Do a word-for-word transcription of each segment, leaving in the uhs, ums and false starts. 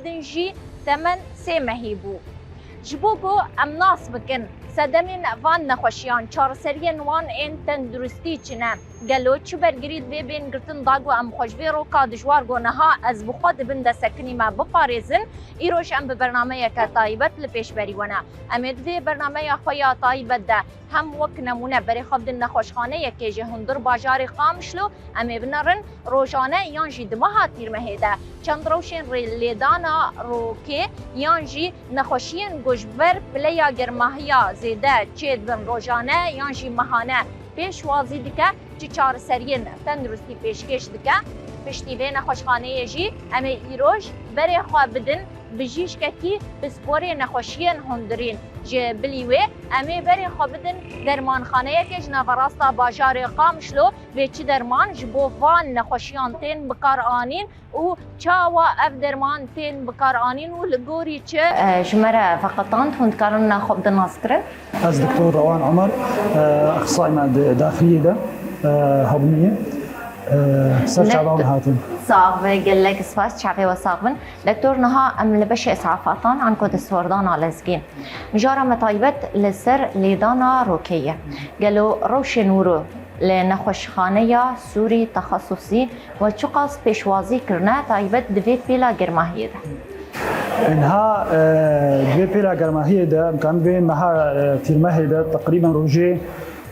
Din jî temen sê mehî bû. Ji bo ku em nas bikin sedemên van nexweşiyan, çareseriyên wan ên tenduristî çi ne? Gelo çi bergirî divê bên girtin da ku em xwe ji vê roka dijwar ku niha ez bi xwe dibin de sekinîme biparêzin? Îroj em bi bernameyeke taybet li pêşberî we ne. Em ê di vê bernameya xwe ya taybet de hem wek nemûne berê xwe bidin nexweşxaneyekê ji hundir bajarê Qamişlo, em ê binerin rojane yan jî di meha tîrmehê de çend rewşên rê lêdana rokê yan jî nexweşiyên ku ji ber pileya germahiya zêde çêdibin rojane yan jî mehane pêşwazî dike, çi çareseriyên tenduristî pêşkêş dike. Piştî vê nexweşxaneyê jî em ê îroj berê xwe bidin bijîşkekî pisporê nexweşiyên hundirîn. Ji bilî wê em ê berê xwe bidin dermanxaneyekê ji naverasta bajarê Qamişlo, vê çi derman ji bo van nexweşiyan tên bikaranîn û çawa ev derman tên bikaranîn û li gorî çi? E, ji me re veqetand, hûn dikarin xwe bidin naskirin? Ez Doktor Rewan Omer, e, exisayî me di daxiliyê de, e, hebûniyê, e, ser çava hûn hatin. Sax be, gelek spas, çavê we sax bin. Doktor, niha em li beşê îsafatan, anku destwerdana lezgîn. Mijara me taybet li ser lêdana rokê ye. Gelo rewşên wiro li nexweşxaneya Sûrî Texasusî we çiqas pêşwazî kirine, taybet di vê pêla germahiyê de? Niha, e, di vê pêla germahiyê de, em karin vê meha, e, tîrmehê de teqrîben rojê,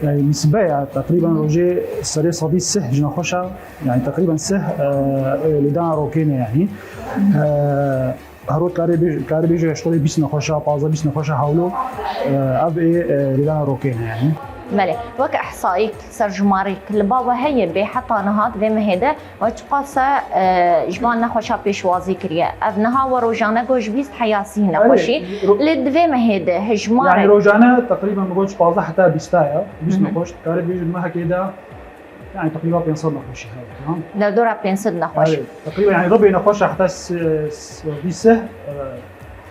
e, nîsbeya teqrîben rojê serê sedî sih ji nexweşa, yani teqrîben sih, e, e, lêdana rokê ne yani. E, Her roj karê bêj-, karê bêje ji xwe bîst nexweşa, pazdeh bîst nexweşa hewlo, e, ev ê, e, lêdana rokê ne yani. Belê, wek ihsayîk, serjimarîk li ba we heye bê heta niha di vê mehê de we çiqas e, ji van nexweşa pêşwazî kiriye? Ev niha we rojane got ji bîst heya sî nexweşî. Ro- Lê di vê mehê de hejmarek Yani rojane teqrîben bi got ji pazdeh heta bîsta ye, bîst Hı hı. nexweş. Karê bêje di mehekê de Yani teqrîba pênc sed nexweşî heye, tamam? Derdora pênc sed nexweş. Evet, teqrîba yani ribê nexweşa heta s-, s-, bîst sih, e,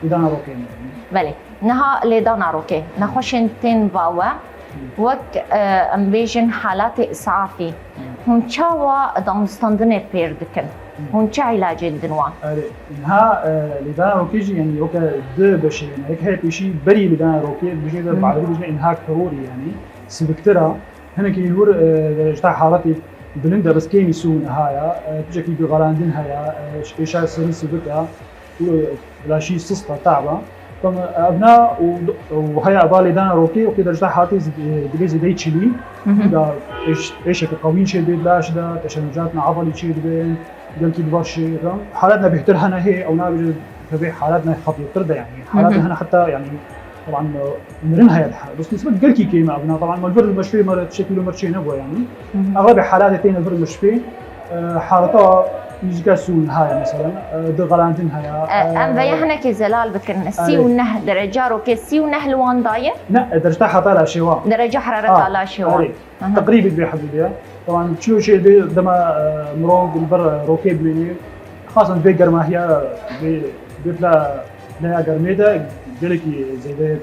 lêdana rokê ne. Belê. Niha lêdana rokê. Nexweşên tên va we, wek, e, em bêjin halatê îsafî. Hûn çawa danûstandinê pêr dikin? Hûn çi îlacê didin wan? Erê, niha, e, lêdana rokê jî yani weke du beşê ne. Yek heye pêşî berî lêdana rokê, bijê de Hı. bi erebî bijne înhak terorî yani. Siviktira. Hinekî li wir, e, ji te haletê bilind e, bes kêmî sûn haya, e, tiştekî guherandin heye, e, êşa serî sivik e, û, e, laşî sist e, tab e. Tam, e, evna û, û heya eva lêdana rokê, wekî de ji te haletê zî-, e, dibê zêdeyî çilî, Hı hı. da êş-, êşeke qewîn çê dibê di laş de, teşenucatina evelî çê dibin, gelkî dibaş, e, haletna bêhtir hene hê, ew nabêje Tabii halatna xetirtir de yani. Hı hı. Halatê hene heta yani, taban, e, mirin heye de. Bes nisbet gelkî kêm e evna. Taban, me li vir meşfê me re tiştekî wilo me re çê nebûye yani. Hı hı. Eglebê halatê têne vir meşfê, e, haleta nîzîka sûn heye mesela. E, di xelandin heye. E, em E, veya hinekî zelal bikin. Erê. Sî û neh derece, rokê sî û neh li wan daye? Ne, e, derece heta laşê wa. Derece harareta Ah, laşê wa. erê. Aha. Teqrîbî divê hevdî de. Taban çilo çê dibê dema, e, mirov li ber rokê bimînî, xasan vê germahiya, vê, vê pla, playa germê de gelekî zêde ye,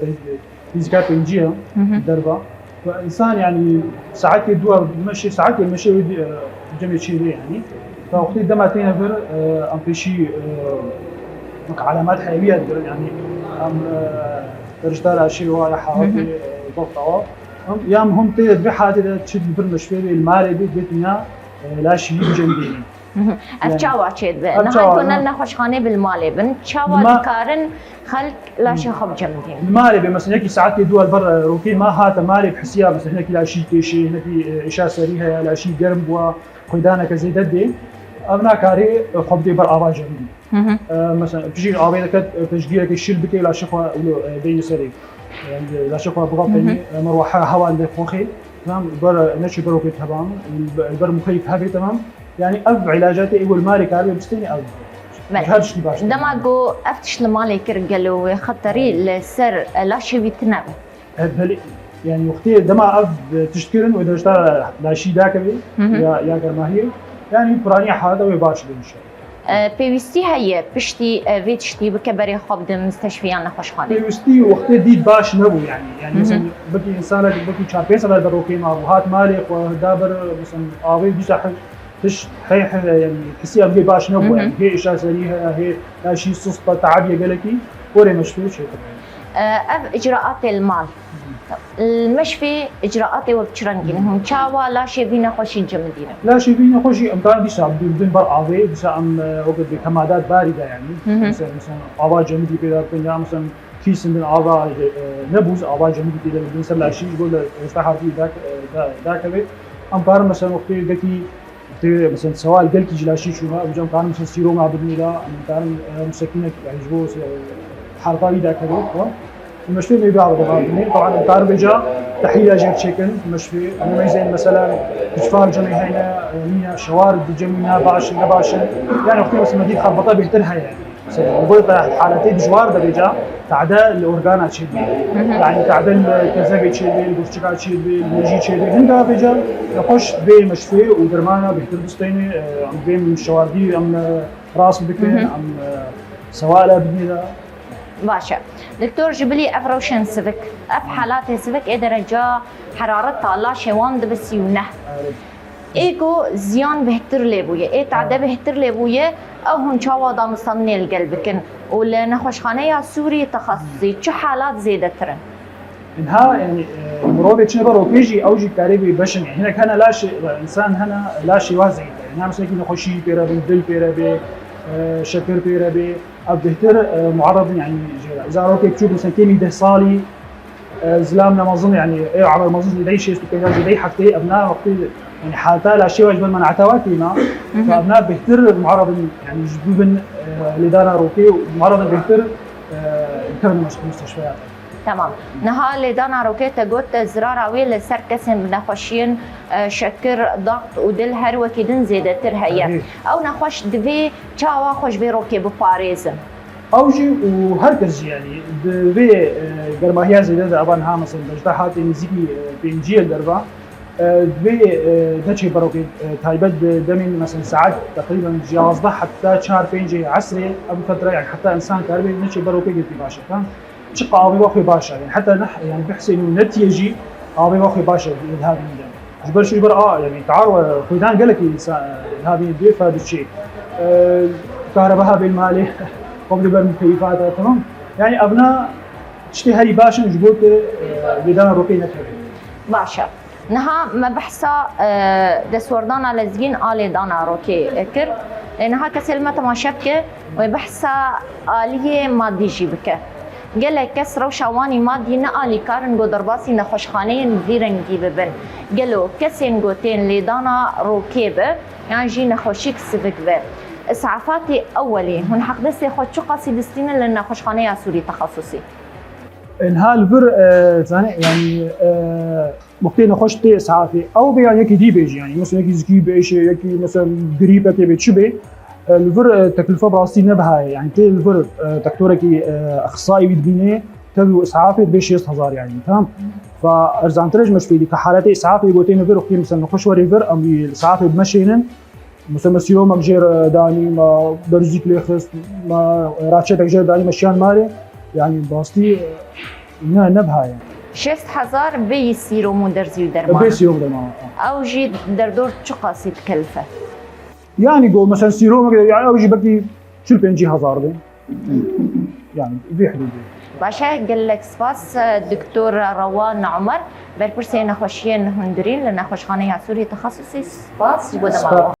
nîzîka pêncî ye Hı hı. derva. Ve însan, yanî, saetê dû meşê, saetê meşê wê, e, cemê çê bê, yanî. Ve wextê dema têne vir, e, em pêşî, e, wek alamet heyewiya digirin, yanî, em, e, derecdara şêwa ya Hı hı. haletê, e, dextawa. Em, ya muhim tê di vê haletê de çi li vir meşfê bê, li malê bê, divê dinya, e, laşî wî bicemidînin. Hı hı. Ev Yani, çawa çê dibe? ev Niha çawa, ku ne ha? nexweşxanê bi li malê bin, çawa Li ma- dikarin xelk laşê xwe bicemidînin? Li malê bê, mesela, hinekî saetê dû li ber, e, rokê ma hate malê bi hisiya, mesela, hinekî laşî têşê, hinekî, e, êşa serî heye, laşî germ bûa, xwêdaneke zêde dê. Ev nakarê, e, xwe bidê ber ava cemidî. Hı hı. E, mesela, pişî avê dike, e, piştgirêkê şil bike, laşê xwe wilo, e, bêne serê. Yani, laşê xwe biva Hı hı. peyê, e, merweha hewa lê xwe xê. Tamam, ber, neçe ber okê, tamam. Ber muxeyf hebê, tamam. Yani, ev îlacatê ê wil marê karê bistêne ev. Belê. Her tiştî baş. Dema ku ev tişt li malê kir, gelo wê xeterî Belê. li ser, e, laşê wî tine be? E, belê. Yani, wextê dema ev, e, tişt kirin, wê derece laşî dakeve, Hı hı. ya, ya germahiyê. Yani, piraniya haleta wê baş bê inşallah. E, pêwîstî heye piştî, e, vê tiştî bike berê xwe bide misteşfê yan nexweşxanê? Pêwîstî wextê dît baş nebû yani. Yani, Hı hı. mesela, belkî însanek, belkî çar pênc sala derokê mabû. Hat malê xwe, da ber, mesela, avê dîsa he-, Hiş, hey, hey, yani, hisiya bê baş nebû, Hı hı. yani, hê işa serî heye, hê laşî sust be, teabiye gelekî, gorê meşfê çêtir. Ev icraatê li mal. Li meşfê icraatê we bi çi rengî ne? Hûn çawa laşê vî nexweşî cimidînin? Laşê vî nexweşî em karin dîsa bidin ber avê, dîsa em, e, weke bi kemadat barî de, yani. Hı hı. Mesela, mesela, ava cemidî pêda bikin, ya, mesela, kîsin din ava, e, nebûz, ava cemidî pêda bikin, ser laşî, ji bo li rêsta hartî dak-, e, da-, dakeve. Em karin, mesela, wextê dekî Tê, mesela, sewal gelkî ji laşî çûna, ev cem karin, mesela, sîroma bidinê de, em karin, e, musekînek, yani, ji bo, e, harta wî dakeve, tamam. Meşfê nê biha bidin, tamam, em karin vêca tehlîla jê çêkin, meşfê, em meyzên, mesela, cifar cemê heyne, e, nîne, şewar di cemî ne baş in, ne baş in. Yani, wextê, mesela, dît xebata bêhtir heye. Mesela, li bo haletê dijwar de vêca tade li organa çêdibê. Hı hı. Yani tade li kezebê çêdibê, li gurçika çêdibê, li mejî çêdibê. Hinga vêca nexweş bê meşfê û dermana bêhtir bistênê, em bê şewardî em rast bikin, Hı hı. em sewala bidî de. Baş e. Doktor, ji bilî ev rewşên sivik, ev Hı. halatê sivik ê dereca herareta laşê wan dibe sî û neh. Evet. Ê ku ziyan bêhtir lê bûye, ê tade bêhtir lê bûye, ew hûn çawa danûstandinê li gel bikin û li nexweşxaneya Sûrî texasusî çi halat zêdetir in? Niha, yani, e, mirovê çine ber rokê jî, ew jî karê bê beşin. Hinek hene laşê, însan hene laşê wa zêde. Yani, her misilekî nexweşî pêre bin, dil pêre bê, e, şekir pêre bê, ev bêhtir, e, muarrad in, yani, jê re. Zarokê biçûk, mesela, kêmî deh salî, E, zilam ne mezin, yani, ê emer mezin jî dey şêst û pênc jî dey heftê, ev na wextê, yani, hata laşê wa ji ber menata wa kêma, Hı hı. ev na bêhtir muarrad in, yani, ji bibin, e, lêdana rokê û muarrad in bêhtir, e, bikevin must-, mustişfeya. Tamam. Niha lêdana rokê te got, zirara wê li ser kesên bi nexweşiyên, e, şekir, daxt û dil her wekî din zêdetir heye. Erê. Ew nexweş divê çawa xwe ji vê rokê biparêzin? Ew jî û her kes jî, yanî, di vê, e, germahiya zêde de, eva niha, mesela, bejda hatê nêzîkî, e, pêncî ye li derva, e, divê, e, neçê ber rokê, e, taybet di demên, mesela, saet teqrîben ji yazdeh heta çar pêncê esrê, ev fetre, yani, heta însan karibe neçê ber rokê girtî baş e, tamam? Çiqa avê wa xwe baş e, yani, heta neh, yani, bihsên û netiye jî avê wa xwe baş e, li havî de. Ji ber şû, ji ber a, yani, taar we xwêdan gelekî însan, e, havî dê fa diçê. E, karebeha bê li malê, xwe bide ber mukeyfata, tamam. Yani, evna tiştê herî baş in ji bo te, e, lêdana rokê nekeve. Baş e. Niha me behsa, e, destwerdana lezgîn a lêdana rokê, e, kir. E, niha kesê li me temaşe bike. Wê behsa aliyê madî jî bike. Gelek kes rewşa wan î madî ne alîkar in ku derbasî nexweşxaneyên vî rengî bibin. Gelo kesên ku tên lêdana rokê be, yan jî nexweşîk sivik be, îs'afatê ewelî hûn heqdestê xwe çiqasî distînin li nexweşxaneya Sûrî texasusî? Niha li vir, e, zanî, yanî, e, Wextê nexweş tê îs'afê, ew bê yan yekî dî bê jî, yanî, mesela, yekî zikî bêşê, yekî, mesela, grîpekê bê, çi bê, e, li vir, e, teklîfa bi rastî ne biha ye. Yanî, tê li vir, e, tektorekî, e, exisayî wî dibînê, tevî û îs'afê dibê şêst hezar, yanî, tamam. Fa erzantir e ji me ji pêdî, ka haletê îs'afê gotê ne vir, wextê, mesela, nexweş werê vir, em wî îs'afê bimeşênin. Mesela, me sîromek jê re danî, me berûzîk lê xist, me raçetek jê re danî, me şiyan malê. Yanî, bi rastî, e, ne, ne biha ye. Şêst hezar bê yî sîrom û derzî û derman. Bê sîrom derman. Ew jî derdor çiqasî dikelife? Yanî, go, mesela, sîromek, yanî, ew jî belkî çil pêncî hezar be. Yanî, vê hidûdê. Baş e, gelek spas, Doktor Rewan Omer, berpirsê nexweşiyên hundirîn li Nexweşxaneya Sûrî Texasusî. Spas ji bo dema. Spas.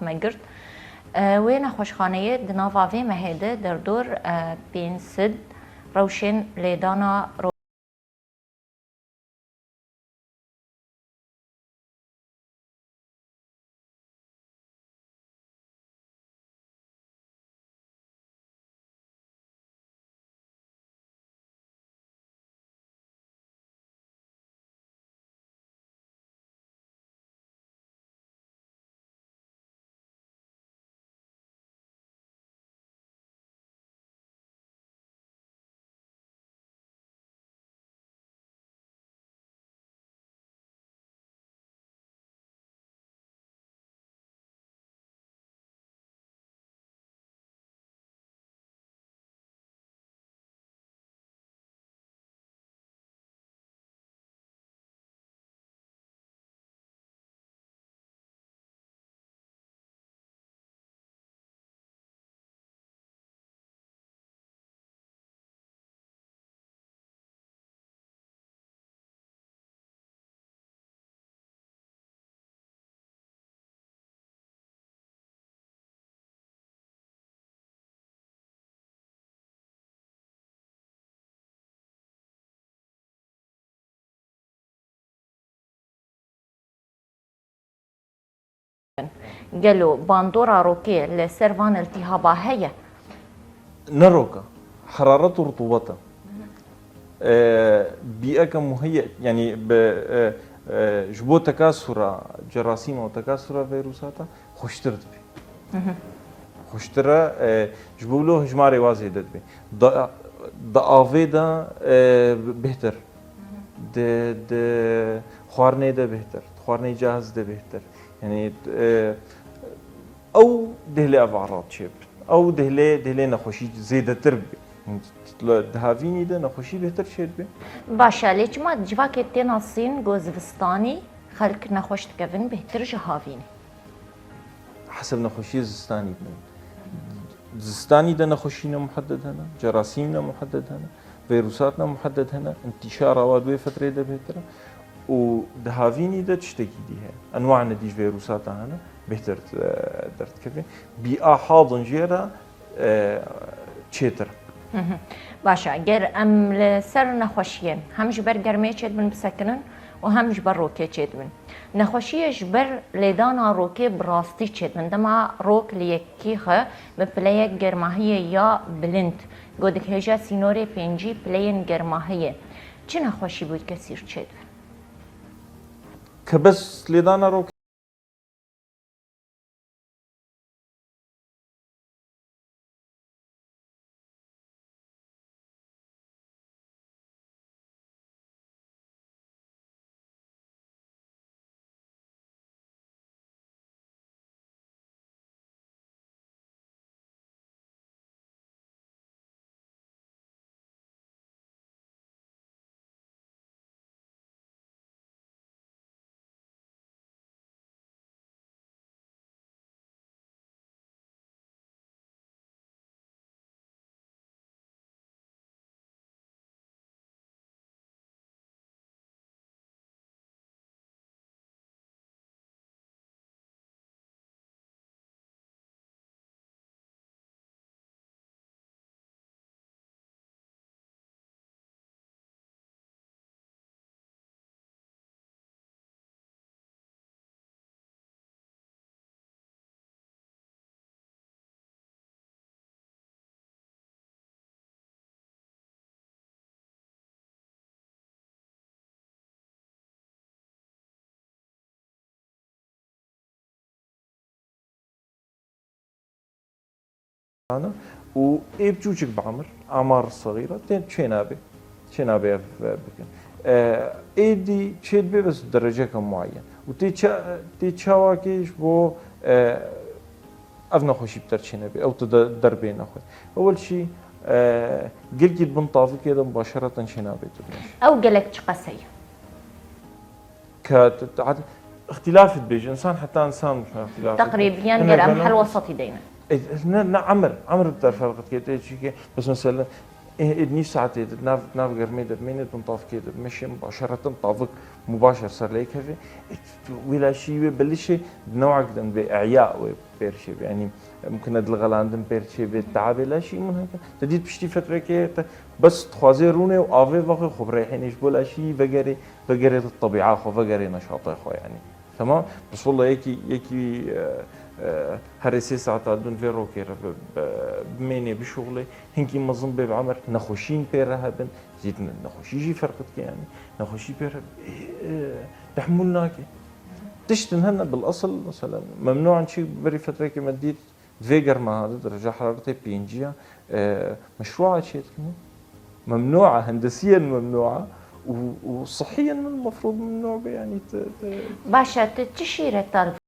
Me girt. E, wê nexweşxaneyê di nava vê mehê de derdor, e, pênc sed rewşên lêdana ro- Gelo bandora rokê li ser van iltîhaba heye? Ne roka, heraret û rutubet e. E, bîyeke muheyye, yanî bi, e, e, ji bo tekasura cerasîma û tekasura vîrusata xweştir dibe. Xweştir e, e, ji bo wilo hijmarê wa zêde dibe. Da, di avê de, e, bêhtir. Di, di xwarinê de bêhtir. Di xwarinê cahiz de bêhtir. Yanî, e, ew dihilê ev arat çêbin. Ew dihilê, dihilê nexweşî zêdetir bi. Di havînî de nexweşî bêhtir çêdibe. Baş e, lê çima civakê tê nasîn ku zivistanî xelk nexweş dikevin bêhtir ji havînê? Heseb nexweşiyê zistanî bûn. Zistanî de nexweşî ne muhedded hene, cerasîm ne muhedded hene, vîrusat ne muhedded hene, intîşara wa di wê fetrê de bêhtir e û di havînî de tiştekî dî heye. Enwa nedî ji vîrusata hene, bêhtir, e, derdikeve. Bîa hadin jê re, e, çêtir. Baş e, ger em li ser nexweşiyên hem ji ber germê çêdibin bisekinin û hem ji ber rokê çêdibin. Nexweşiyê ji ber lêdana rokê bi rastî çêdibin. Dema rok li yekî xe bi pileyek germahiyê ya bilind ku dihêje sînorê pêncî pileyên germahiyê, çi nexweşî bi wî kesî re çêdibin? Ke bes lêdana rokê. Û ê biçûçik bi emir, amar sexîra, tên çênabê, çênabê ev, e, bikin. E, êdî çêdibe bes dereceke muayyen. Û tê ça-, tê çawakê ji bo, e, ev nexweşî bi ter çênebe, ew tu de derbê nexwe. Ewel şî, e, gelkî di bin tavikê de mubaşereten çênabe tu binêş. Ew gelek çi qesey? Ke tu, tu, îxtîlaf dibêje, însan heta însan îxtîlaf dike. Teqrîbiyen ger em hel wesetî deyne. E, ne, ne emir, emir bi te ferq dike, tê çîkê, bes mesela, Ê, ê, nîv saetê de, nav, nav germê de, mênê di bin tavkê de, meşê mubaşereten tavik mubaşer ser lê kevê. Ê, wê laşî wê bilişê di newek de bê eya wê pêr çêbê. Yanî, mumkin e dilxelandin pêr çêbê, teabê laşî min heke. Te dît piştî fetrekê te bes dixwazê rûnê û avê vaxê xwe birêxînê ji bo laşî vegerê, vegerê li tebîa xwe, vegerê neşata xwe yanî. Tamam? Bes wela yekî, yekî, e, e, herê sê saeta dûn vê rokê re bi, bi, bimênê bişuxulê, hinkî mezin bê bi emer, nexweşîn pê re hebin, zî ne-, nexweşî jî ferq dike yanî. Nexweşî pê re, e, e, tehmûl nake. Tiştin hene bil esil, mesela, memnûan çi berî fetrekê me dît, Di vê germa de dereca heraretê pêncî ya, e, meşrûa çêdikine. Memnûa, hendesiyen memnûa û, û sihiyen min mefrûd memnû be, yanî te, te Baş e, tu çi şîret tarif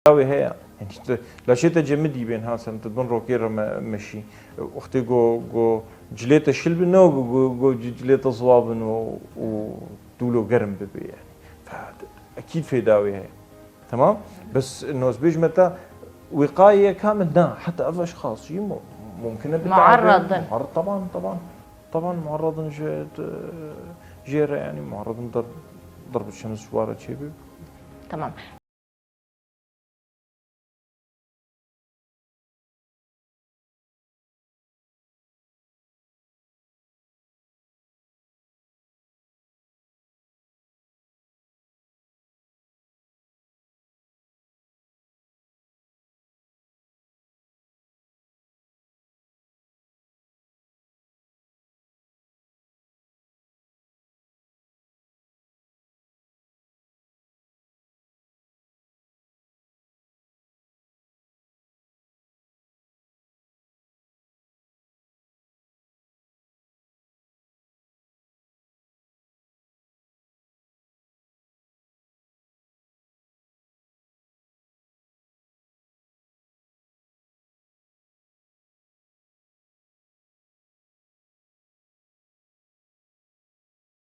Dawê heye. Yanî işte, laşê te cemidî bên ha sen tu bin rokê re me-, meşî. Wextê go, go cilê te şil bin, ne go, go, go ci-, cilê te ziwa bin û, û dûlo germ bibe yani. Fe-, ekîd fê dawê heye. Tamam? Bes nozbêj me te wîqayê kamil na. Heta ev eşxas jî mu-, mumkin e bitabe. Muarradin. Muarr-, taban, taban. Taban muarradin ji, jê re, yani muarradin der, derb şems ji wara çêbî. Tamam.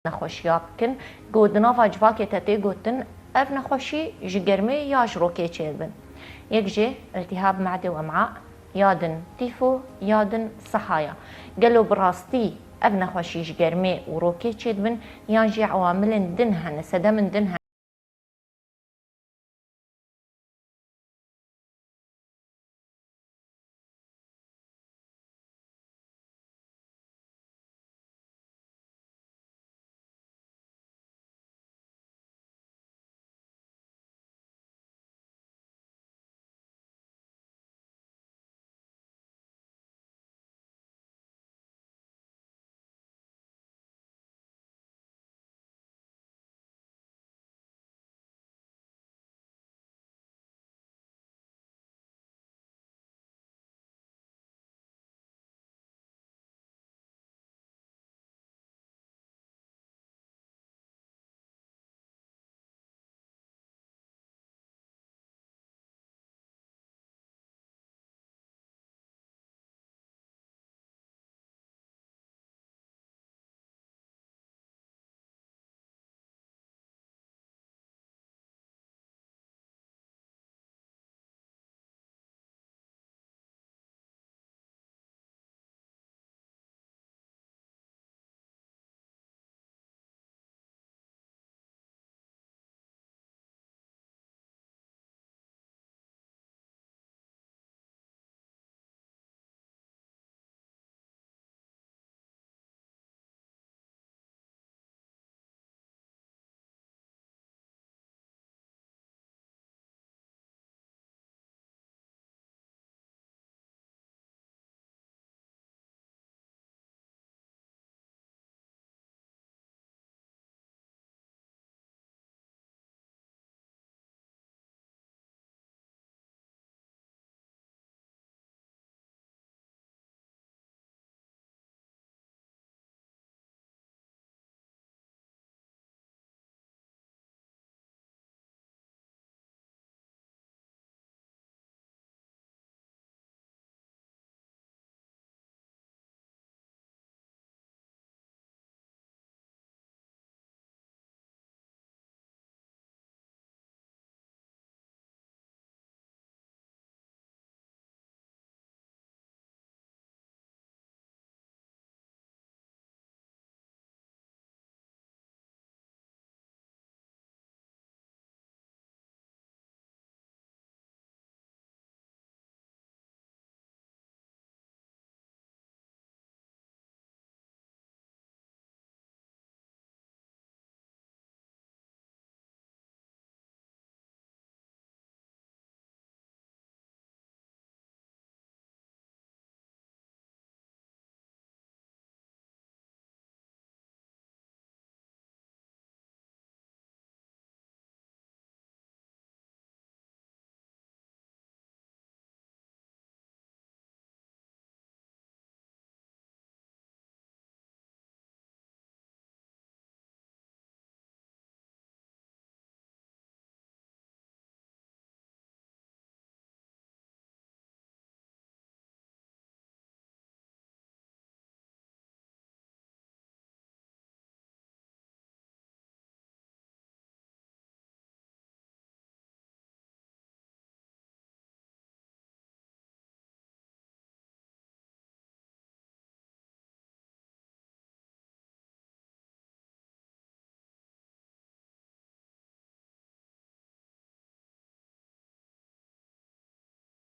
Nexweşiya bikin, ku di nava civakê te tê gotin, ev nexweşî ji germê ya ji rokê çêdibin. Yek jê iltihab me'de û em'a, ya din tîfo, ya din siha ya. Gelo bi rastî ev nexweşî ji germê û rokê çêdibin, yan jî ewamilên din hene, sedemên din hene?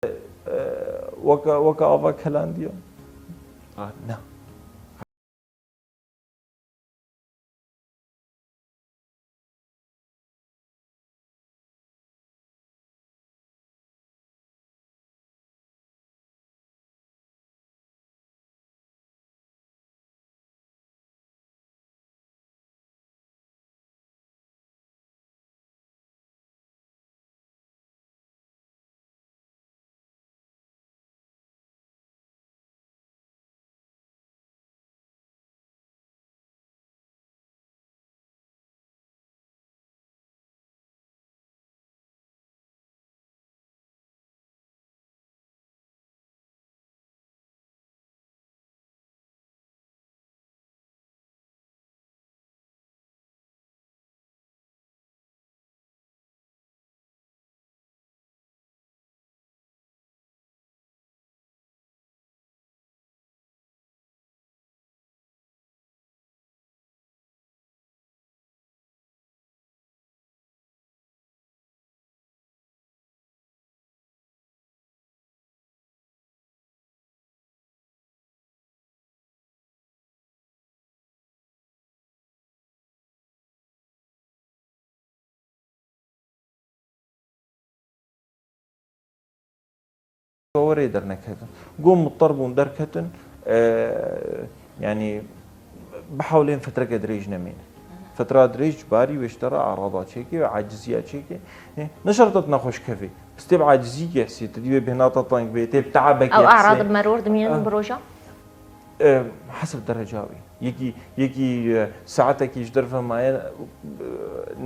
E, weke, weke ava kelandiya? Ah, na. Werê derneketin. Go mutar bûn derketin, e, yanî bihewlên fetreke dirêj nemêne. Fetra dirêj ji barî wê ji te re erada çêke û aciziya çêke. E, ne şerta tu nexweş kevê. Bistê bi acizî kehsê, tu dî wê bêhnata teng bê, tê bi teabekê Ew erada bi meror dimînin bi roja? E, hesib dereca wî. Yekî, yekî, e, saetekî ji derve maye, e,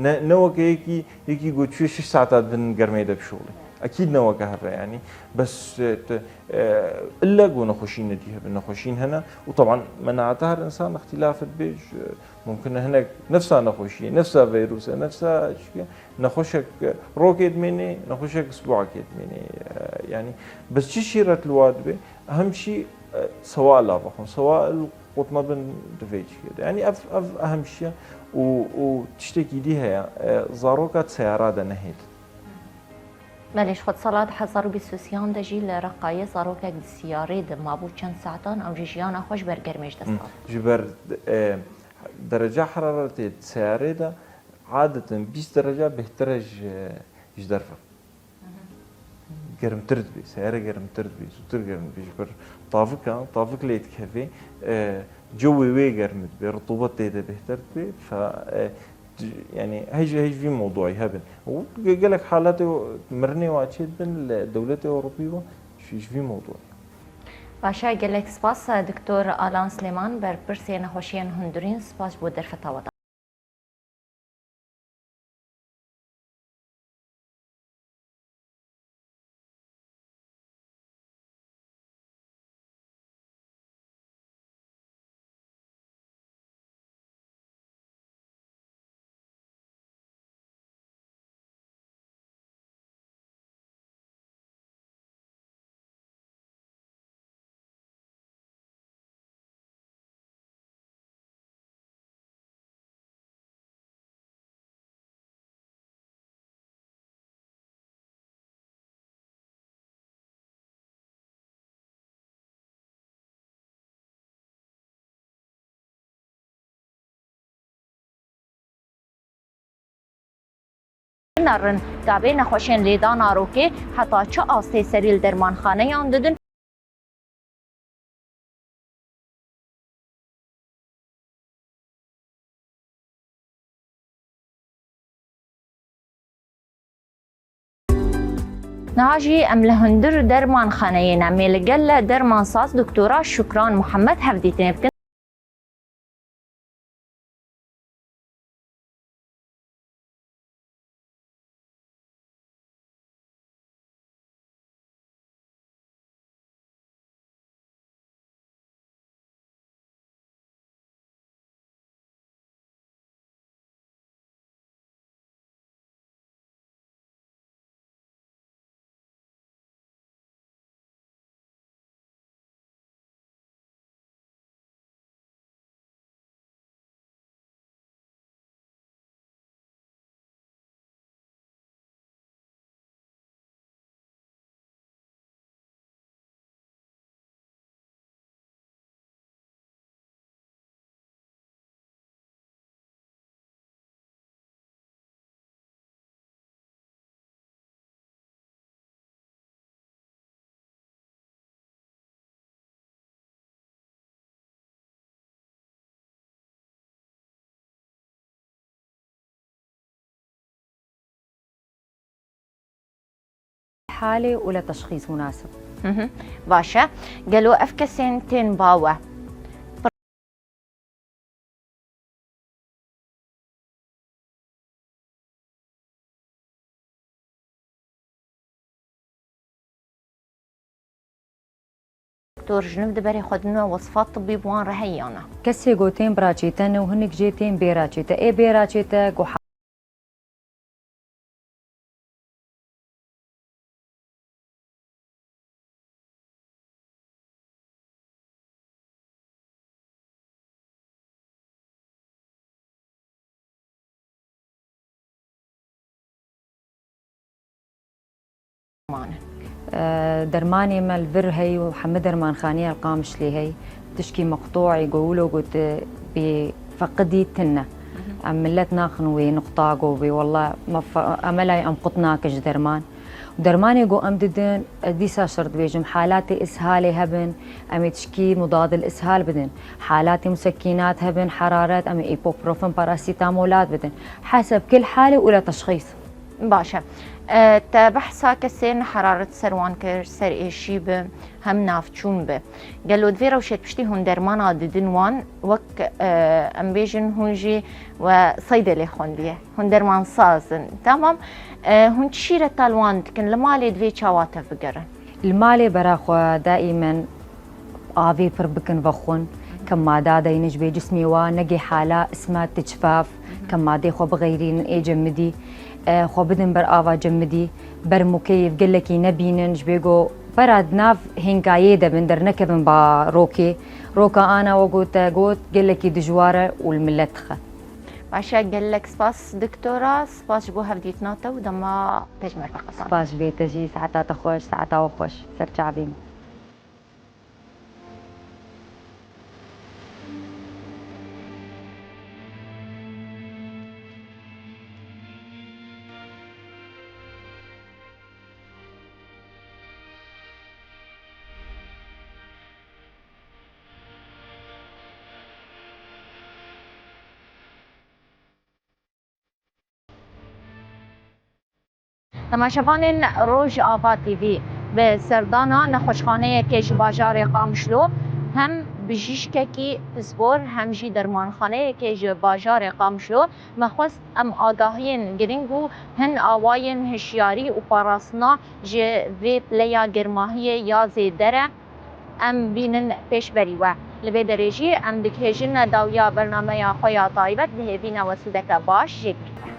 ne, ne weke yekî, yekî ku çûye şeş saeta di bin germê de bişolê. Ekîd ne weke hev e, yanî. Bes, e, te, e, ille ku nexweşî nedî hebe, nexweşîn hene. Û teban menaeta her însan îxtîlaf dibe, ji, mumkin e hinek nefsa nexweşiyê, nefsa vîrus e, nefsa çi ke, nexweşek, e, rokê dimênê, nexweşek isbuekê dimênê. E, yanî, bes çi şîret li wa dibe? Ehem jî, e, sewail avexwin. Sewail qutnebin di vê cihê de. Yanî ev, ev ehem jî ye û, û tiştekî dî heye, e, zaroka di seyara de nehêt. Belê, ji xwe di sala du hezar û bîst û sêyan de jî li Reqayê zarokek di seyarê de mabû çend saetan, ew jî jiyana xwe ji ber germê ji dest da. Ji ber, e, dereca heraretê di seyarê de adeten bîst dereca bêhtir e ji, ji derve. Germtir dibê, seyare germtir dibê, zûtir germ dibê. Ji ber tavika, tavik lê dikeve, e, cewê wê germ dibe, rutubet tê de bêhtir dibe. Fe, e, c-, yanî hej, hej vî mewduayî hebin. Û ge-, gelek haletê mirinê wa çê dibin li dewletê Ewropî wa ji, ji vî mewduayî. Baş e, gelek spas, Doktor Alan Silêman, berpirsê nexweşiyên hundirîn, spas ji bo derfeta we da. Nerin, gavê nexweşên lêdana rokê heta çi astê serî li dermanxaneyan didin? Niha jî em li hundir dermanxaneyê ne, em ê li gel dermansaz Doktora Şukran Muhammed hevdîtinê bikin. حالة ولا تشخيص مناسب. Hı hı. Baş e. Gelo ev kesên tên ba we? Doktor, ji niv di berê xwe dine, wesfa tibbî bi wan re heye ya ne? Kesê ku tên biraçîte ne û hinek jê tên bêraçîte. Ê bêraçîte ku E, dermanê me li vir hey û hemî dermanxaneya li Qamişlê hey. Tişkî meqtûî ku wilo got bê feqidî tune. Em millet naxin wê nuqta ku bê wela me fe-, emelay em qut nakin ji derman. Û dermanê ku em didin, ez dîsa şer dibêjim, halatê ishalê hebin, em ê tişkî mudadil ishal bidin. Halatê musekînat hebin, heraret, em ê îpoprofen, parasîtamolat bidin. Heseb kil halê û le teşxîs. Baş e. E, te behsa kesên heraret ser wan kir, ser êşî bi, hem navçûn bi. Gelo di vê rewşê piştî hûn dermana didin wan, wek, e, em bêjin hûn jî we seydelê xwendiye. Hûn dermansaz in. Tamam. E, hûn çi şîreta li wan dikin? Li malê divê çawa tev bigerin? Li malê bera xwe daîmen avê pir bikin vexwin, ke mada deynin ji bê cismê wa negê hala isma ti çifav, ke madê xwe bixeyrînin ê cemidî, e, xwe bidin ber ava cemidî, ber mukeyf gelekî nebînin, ji bê ku bera di nav hênkayê de bin, dernekevin ba rokê. Roka ana we got te got gelekî dijwar e û li milet dixe. Baş e, gelek spas doktora, spas ji bo hevdîtina te û dema te ji me re veqetand. Spas ji vê te jî, saeta te xweş, saeta we xweş, ser çavê min. Temaşevanên Rojava T V, bi serdana nexweşxaneyekê ji bajarê Qamişlo, hem bijîşkekî pispor, hem jî dermanxaneyekê ji bajarê Qamişlo, me xwest em agahiyên giring û hin awayên hişyarî û parastina ji vê pileya germahiyê ya zêde re em bînin pêşberî we. Li vê derê jî em digihêjin dawiya bernameya xwe ya taybet, bi hêvî ne we sûdeke baş jê bigihîne.